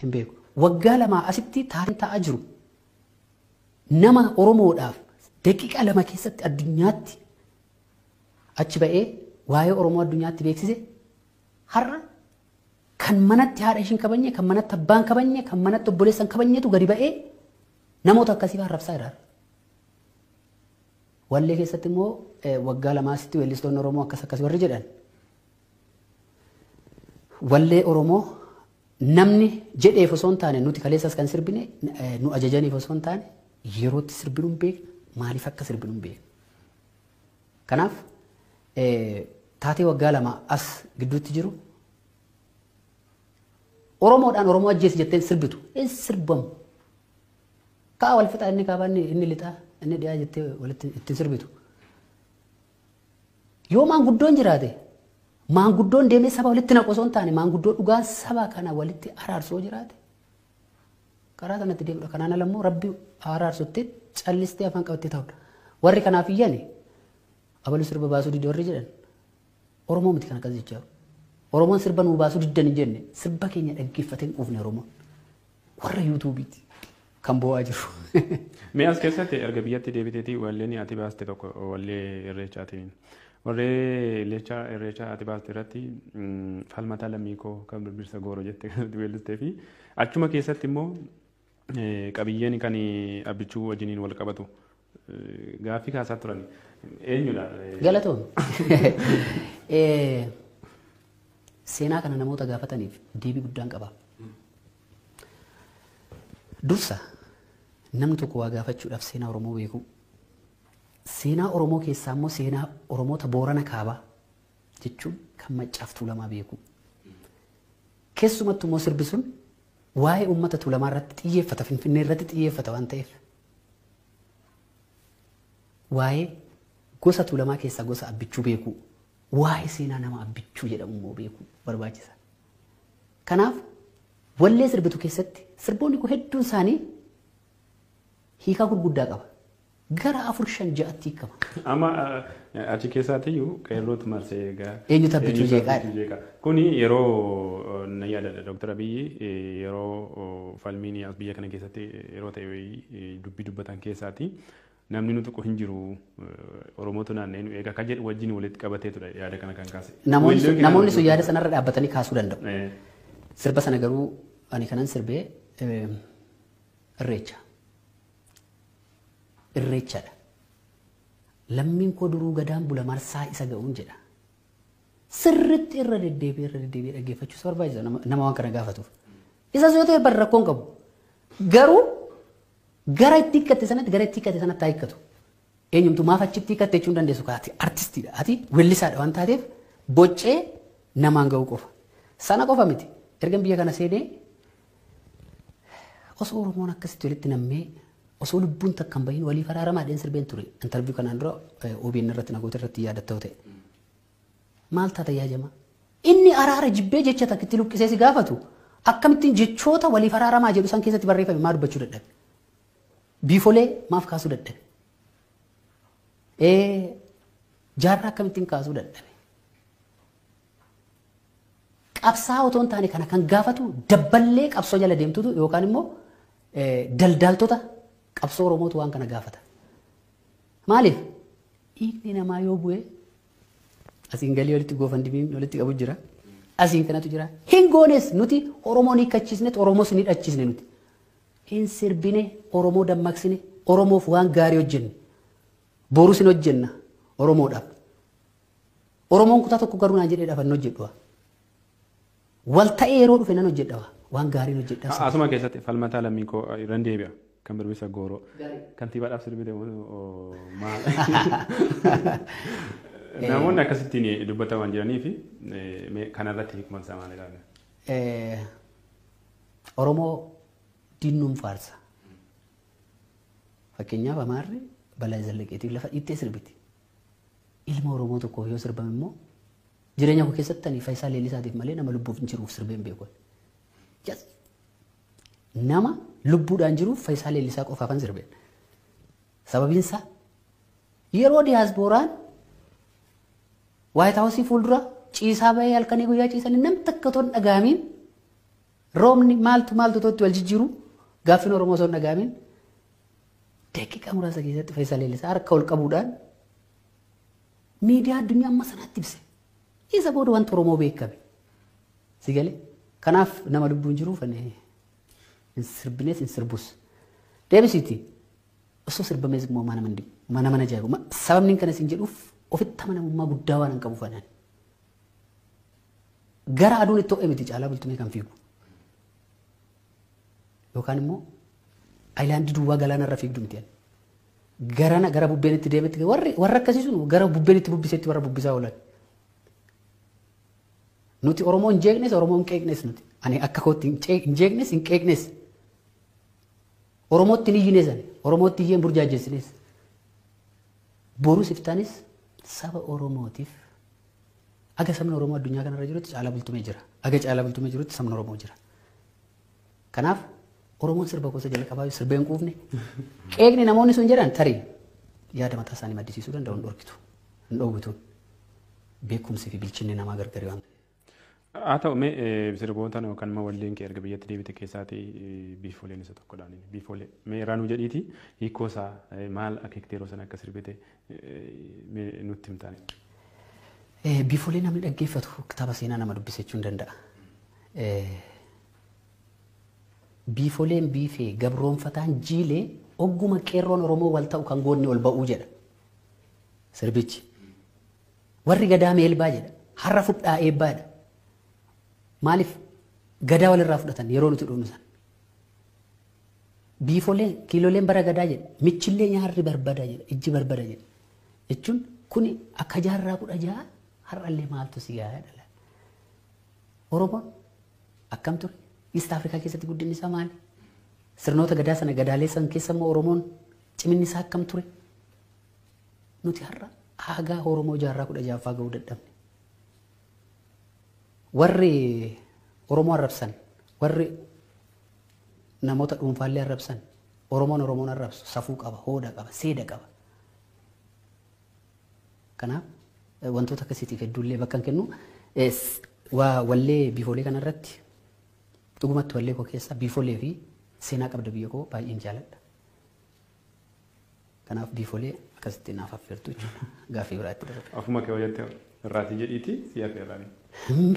Hin beeku. Waggaa 2 asitti taateen ta'aa jiru nama Oromoodhaaf daqiiqaa 2 keessatti addunyaatti achi ba'ee waa'ee Oromoo addunyaatti beeksise har'a kan manatti haadha ishiin kabajne, kan manatti abbaan kabajne, kan manatti obboleessan kabajnetu gadi ba'ee namoota akkasii arrabsaa jira. Wallee keessatti immoo waggaa 2 asitti weellistoonni Oromoo akkas akkas warri jedhan. Wallee Oromoo namni jedheef osoo hin taane nuti kaleessas kan sirbine nu ajajaniif osoo hin taane yerootti sirbinu hin beekna, maaliif akka sirbinu hin beekna. Kanaaf taatee waggaa 2 as gidduutti jiru Oromoodhaan Oromoo ajjeesi jetteen sirbitu hin sirbamu. Ka'a wal fixaa inni kaabaa inni lixaa inni dhiyaa jettee walitti ittiin sirbitu. Yoo maanguddoon jiraate maanguddoon deemee saba walitti naqu osoo hin taane maanguddoo dhugaa saba kana walitti araarsoo jiraate karaa sanatti deemudha. Kanaan ala immoo rabbi araarsutti callistee afaan qabattee taa'udha. Warri kanaaf iyyani abalu sirba baasuu didde warri jedhan Oromoo miti kan akkas jechaa jiru. Oromoon sirba nuu baasuu diddan hin jenne sirba keenya dhaggeeffatee hin quufne Oromoon. Warra yuutuubiiti kan bo'aa jiru. Mee as keessatti erga biyyatti deebiteetii walleen ati baaste tokko wallee irreechaatiin. Warree irreechaa ati baaste irratti falmataa lammii koo kan birbirsa gooroo jette kan weellistee fi achuma keessatti immoo qabiyyeen kan abbichuu wajjiniin wal qabatu gaaffii kaasaa turan. Eenyudha? Galatoon. Seenaa kana namoota gaafataniif deebii guddaan qaba. Dursa namni tokko waa gaafachuudhaaf seenaa Oromoo beekuu. Seenaa Oromoo keessaa immoo seenaa Oromoota Boorana Kaabaa jechuun kan Maccaaf Tuulamaa beekuu. Keessumattuu immoo sirbi sun waa'ee uummata Tuulamaa irratti xiyyeeffata, Finfinnee irratti xiyyeeffata waan ta'eef. Waa'ee gosa Tuulamaa keessaa gosa Abbichuu beekuu, waa'ee seenaa nama Abbichuu jedhamu immoo beekuu barbaachisa. Kanaaf wallee sirbitu keessatti sirboonni kun hedduun isaanii hiikaa gurguddaa qaba. Gara 4 5 6tti hiikama. Amma achi keessaatiyyuu qeerrootu marsee egaa. Eenyutu Abbichuu jeeqaa? Kuni yeroo na yaadadha Dooktar Abiyyi yeroo falmiin as biyya kana keessatti yeroo ta'e dubbii dubbatan keessaati. Namni nu tuqu hin jiru Oromootu naanna'ee nu eega kan jedhu wajjin walitti qabatee ture yaada kana kan kaase. Namoonni sun yaada sanarra dhaabbatanii kaasuu danda'u. Sirba sana garuu ani kanan sirbee irreecha. Irreechadha. Lammiin koo duruu gadaan bula marsaa isa ga'uun jedha. Sirriitti irra deddeebi'ee dhaggeeffachuus barbaachisa nama waan kana gaafatuuf. Isas yoo ta'e barra rakkoon qabu. Garuu gara itti hiikkatte sanatti gara itti hiikkatte sanatti haa hiikkatu. Eenyumtu maaf achitti hiikkatte jechuun dandeessu ati artistiidha. Ati weellisaadha waan taateef boccee namaan ga'uu qofa. Sana qofa miti. Ergan biyya kana seenee osoo Oromoon akkasitti walitti nammee osoo lubbuun takka hin bahin waliif araaramaa dheen sirbeen ture. Intarviiyuu kanaan dura OBN irratti nagoota irratti yaadattoo ta'e. Maal taata yaa jamaa? Inni araara jibbee jecha takka itti luqqisee si gaafatu akkamittiin jechoota waliif araaramaa jedhu san keessatti barreeffame maa dubbachuu dadhabe? Biifolee maaf kaasuu dadhabe? Jaarraa akkamittiin kaasuu dadhabe? Qabsaa otoo hin taane kana kan gaafatu dabballee qabsoo jala deemtutu yookaan immoo daldaaltota qabsoo Oromootu waan kana gaafata. Maaliif? Dhiigni namaa yoo bu'e asiin galii walitti goofandimiin walitti qabu jira. Asiin kanatu jira. Hin goones nuti Oromoo ni hiikkachiisne Oromoos ni hidhachiisne nuti. Hin sirbine Oromoo dammaqsine Oromoof waan gaarii hojjenne. Borus hin hojjenna Oromoodhaaf. Oromoon kutaa tokko garuu naan jedhee dhaaf hin hojjedhu. Wal ta'ee yeroo dhufe nan hojjedha waan gaariin hojjedha. Asuma keessatti falmataa lammii koo irran deebi'a. Kan birbisa gooroo. Kantiibaadhaaf sirbite moo maal? Namoonni akkasittiin dubbataman jiranii fi kanarratti hiikman isaa maal ilaalla? Oromoo diinnuun faarsa. Fakkeenyaaf Amaarri Balaa Zallaqeetiif lafa dhiittee sirbiti. Ilma Oromoo tokkoof yoo sirbame immoo jireenya koo keessatti ani Faayisaa Leellisaatiif malee nama lubbuuf hin jiruuf sirbee hin beeku. Nama lubbuudhaan jiruuf Faayisaa Leellisaa qofaafan sirbeen. Sababiin isaa yeroo diyaaspooraan Waayit Haawusii fuuldura ciisaa bahee halkanii guyyaa ciisanii namni takka otoo hin dhagahamiin Roobni maaltu maaltu tootti wal jijjiiru gaaffiin Oromoo osoo hin dhaga'amin daqiiqaa muraasa keessatti Fayyisaa Leellisaa harka ol qabuudhaan miidiyaa addunyaa amma sanaatti ibse. Isa booda wanti Oromoo beekame. Si galee? Kanaaf nama lubbuun jiruuf ani hin sirbines hin sirbus. Deebisiiti. Osoo sirbamees immoo mana mana mana mana ajaa'ibu. Sababni kana isin jedhuuf ofitti amanamummaa guddaa waan hin qabuuf anaan. Gara aduun itti ho'e miti Caalaa Bultumee kan fiigu. Yookaan immoo ayilaandii duwwaa galaana irra fiigdu miti. Garana gara bubbeen itti deemetti warri warra akkasii sun gara bubbeen itti bubbisetti warra bubbisaa oolan. Nuti Oromoo hin jeeqnes Oromoo hin qeeqnes nuti. Ani akka kootti hin jeeqnes hin qeeqnes. Oromootti hin iyyines ani. Oromootti iyyeen burjaajessines. Borus iftaanis saba Oromootiif aga sabni Oromoo addunyaa kanarra jirutti Caalaa Bultumee jira. Aga Caalaa Bultumee jirutti sabni Oromoo jira. Kanaaf Oromoon sirba gosa jalqabaa sirbee hin quufne. Qeeqni namoonni sun jedhan tarii yaada mataa isaanii maddisiisuu danda'u hin dhorkitu. Hin dhoowwitu. Beekumsi fi bilchinni namaa gargari waan ta'eef. Haa ta'u mee sirboota yookaan immoo walleen kee erga biyyatti deebite keessaatii biifooleen isa tokkodhaan biifoolee mee irraa nuu jedhiiti hiikoo isaa maal akeektee yeroo sana akka sirbite mee nutti himtaani. Biifoolee namni dhaggeeffatu kitaaba seenaa nama dubbise jechuu hin danda'a. Biifooleen biifee gabroonfataan jiilee ogguma qeerroon Oromoo wal ta'u kan goonni ol ba'uu jedha sirbichi. Warri gadaa meelbaa jedha har'a fudhaa eebbaadha. Maaliif gadaa walirraa fudhatan yeroo nuti dhufnu sana. Biifooleen kiiloleen bara gadaa jedha michillee nyaarri barbada jedha ijji barbada jedha. Jechuun kuni akka jaarraa 16 har'allee maaltu si gahaa dhala. Oromoon akkam ture? East Afrikaa keessatti guddinni isaa maali? Sirnoota gadaa sana gadaalee san keessa immoo Oromoon ciminni isaa akkam ture? Nuti har'a hagaa Oromoo jaarraa 16ffaa ga'uu dadhabne. Warri Oromoo arrabsan, warri namoota dhuunfaallee arrabsan, Oromoon Oromoon arrabsu safuu qaba, hooda qaba, seeda qaba. Kanaaf wantoota akkasiitiif hedduullee bakka hin kennu. Wallee biifoolee kanarratti dhugumatti wallee koo keessaa biifoolee fi seenaa qabda biyya koo baay'een jaaladha. Kanaaf biifoolee akkasitti naaf affeertu jechuudha. Gaaffii biraatti darba. Ofuma kee hojjette irraatii jedhiiti si affeerraani.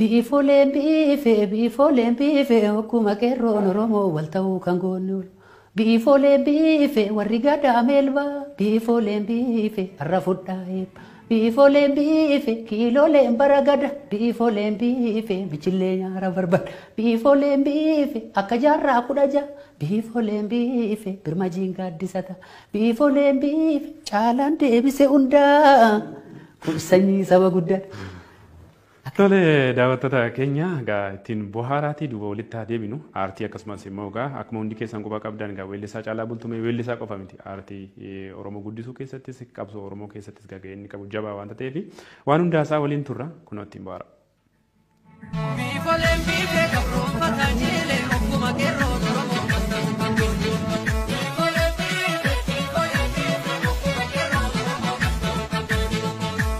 Biifooleen biifee biifooleen biifee ogguma qeerroon Oromoo wal ta'uu kan goonni oolu. Biifooleen biifee warri gadaa meelbaa biifooleen biifee har'a fudhaa eebba. Biifooleen biifee kiilooleen bara gada biifooleen biifee michillee nyaara barbaada. Biifooleen biifee akka jaarraa 16 biifooleen biifee birmajiin gaaddisata. Biifooleen biifee caalaan deebise hundaa kun sanyii saba guddaa. Tole daawwattoota keenya egaa ittiin bohaaraatii duuba walitti haa deebinu aartii akkasumas immoo egaa akkuma hundi keessan quba qabdan egaa weellisaa Caalaa Bultumee weellisaa qofa miti aartii Oromoo guddisuu keessattis qabsoo Oromoo keessattis gahee inni qabu jabaa waan ta'eef waan hundaasaa waliin turra kunoo ittiin bohaara. Biifooleen biifee gabroonfataa jiilee ogguma qeerroon Oromoo wal ta'uu kan goonni. Biifooleen biifee biifooleen biifee ogguma qeerroon Oromoo wal ta'uu kan goonni.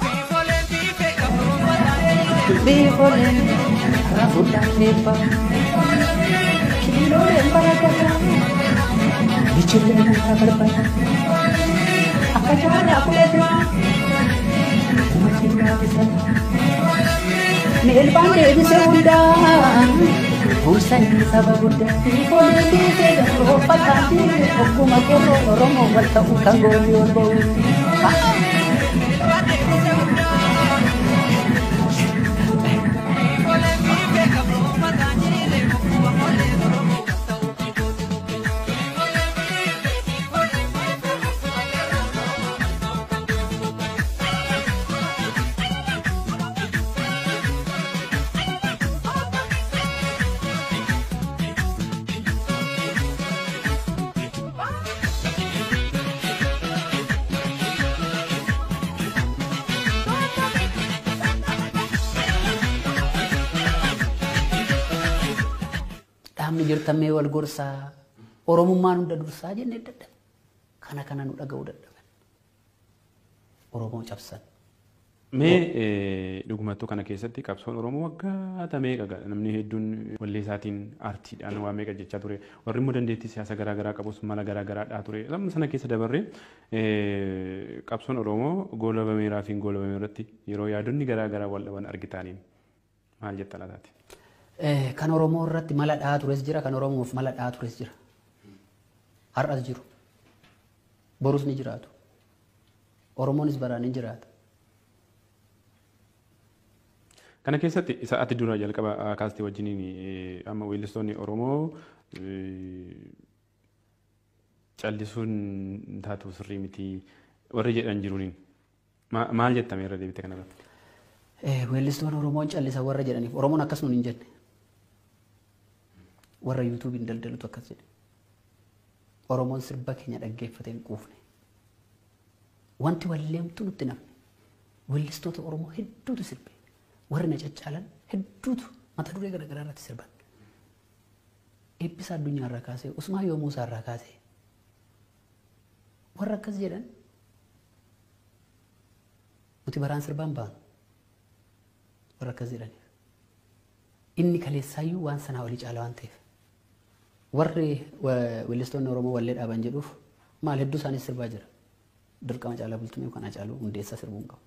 Biifooleen biifee gabroonfataa jiilee. Biifooleen har'a fudhaa eebbaa kiilooleen bara gadaa michillee nyaara barbaada akka jaarraa 16 uummatni gaaddisata. Meelbaan deebise hundaa buusanii saba guddaa. Biifooleen biifee gabroonfataa jiilee ogguma qeerroon Oromoo wal ta'uu kan goonni ol ba'u. Meelbaan deebise hundaa. Biifooleen biifee gabroonfataa jiilee ogguma qolleen Oromoo wal ta'uu kan goonni. Biifooleen biifee biifooleen biifee ogguma qeerroon Oromoo wal ta'uu kan goonni. Dhaabni jirtamee wal gorsaa Oromummaan hunda dursaa jennee dadhabe. Kana kana nu dhaga'uu dadhaban. Oromoo cabsan. Mee dhugumattuu kana keessatti qabsoon Oromoo waggaa meeqa namni hedduun wallee isaatiin aartiidhaan waa meeqa jechaa ture. Warri immoo dandeettii siyaasa garaa garaa qabus mala garaa garaa dhaa ture. Lamma sana keessa dabarree qabsoon Oromoo goolabameeraa fi hin goolabamee irratti yeroo yaadonni garaa garaa wal dhaban argitaaniin maal jetta laataati? Kan Oromoo irratti mala dhaa tures jira, kan Oromoof mala dhaa tures jira. Har'as jiru. Borus ni jiraatu. Oromoonis baraan ni jiraata. Kana keessatti isa ati dura jalqaba kaastee wajjiniin amma weellistoonni Oromoo callisuun taatu sirrii miti warri jedhan jiruuniin maal jettame irra deebite kanarratti? Weellistoonni Oromoon callisa warra jedhaniif Oromoon akkas nuun hin jenne. Warra yuutuubiin daldalutu akkas jedhe. Oromoon sirba keenya dhaggeeffatee hin quufne. Wanti walleemtu nutti namne. Weellistoota Oromoo hedduutu sirbe. Warri na caccaalan hedduutu mata duree garaagaraa irratti sirban. Eebbisa addunyaa irraa kaasee, Usmaan Muusaa irraa kaasee warra akkas jedhan nuti baraan sirbaan baanu warra akkas jedhaniif. Inni kaleessaayyuu waan sanaa olii caala waan ta'eef. Warri weellistoonni Oromoo wallee dhaaban jedhuuf maal hedduu isaanis sirbaa jira. Dirqama Caalaa Bultumee yookaan Hacaaluu Hundeessaa sirbuu hin qabu.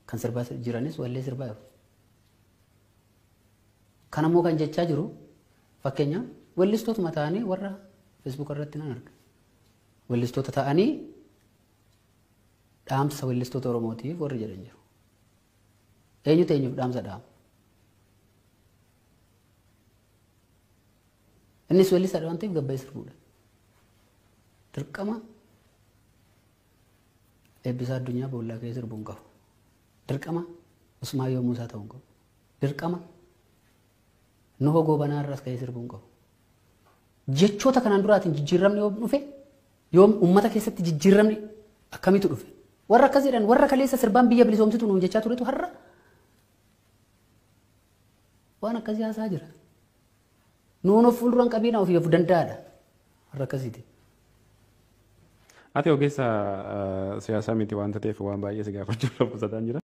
Kan sirbaa jiranis wallee sirbaa jiru. Kan ammoo kan jechaa jiru fakkeenyaaf weellistootuma ta'anii warra Facebook irratti nan arga. Weellistoota ta'anii dhaamsa weellistoota Oromootiif warri jedhan jiru. Eenyutu eenyuuf dhaamsa dhaama? Innis weellisaadha waan ta'eef gabbaa'ee sirbuudha. Dirqama Eebbisaa Addunyaa boollaa ka'ee sirbuu hin qabu. Dirqama Usmaayyoo Muusaa ta'uu hin qabu. Dirqama Nuhoo Goobanaa irraas ka'ee sirbuu hin qabu. Jechoota kanaan duraatiin jijjiiramni yoom dhufe, yoom uummata keessatti jijjiiramni akkamitu dhufe? Warra akkas jedhan warra kaleessa sirbaan biyya bilisoomsitu nuun jechaa turetu har'a waan akkasii haasaa jira. Nuun of fuulduraan qabiina ofii of danda'aadha. Warra akkasiiti. Ati ogeessa siyaasaa miti waan ta'eef waan baay'ee si gaafachuuf labsataan jira.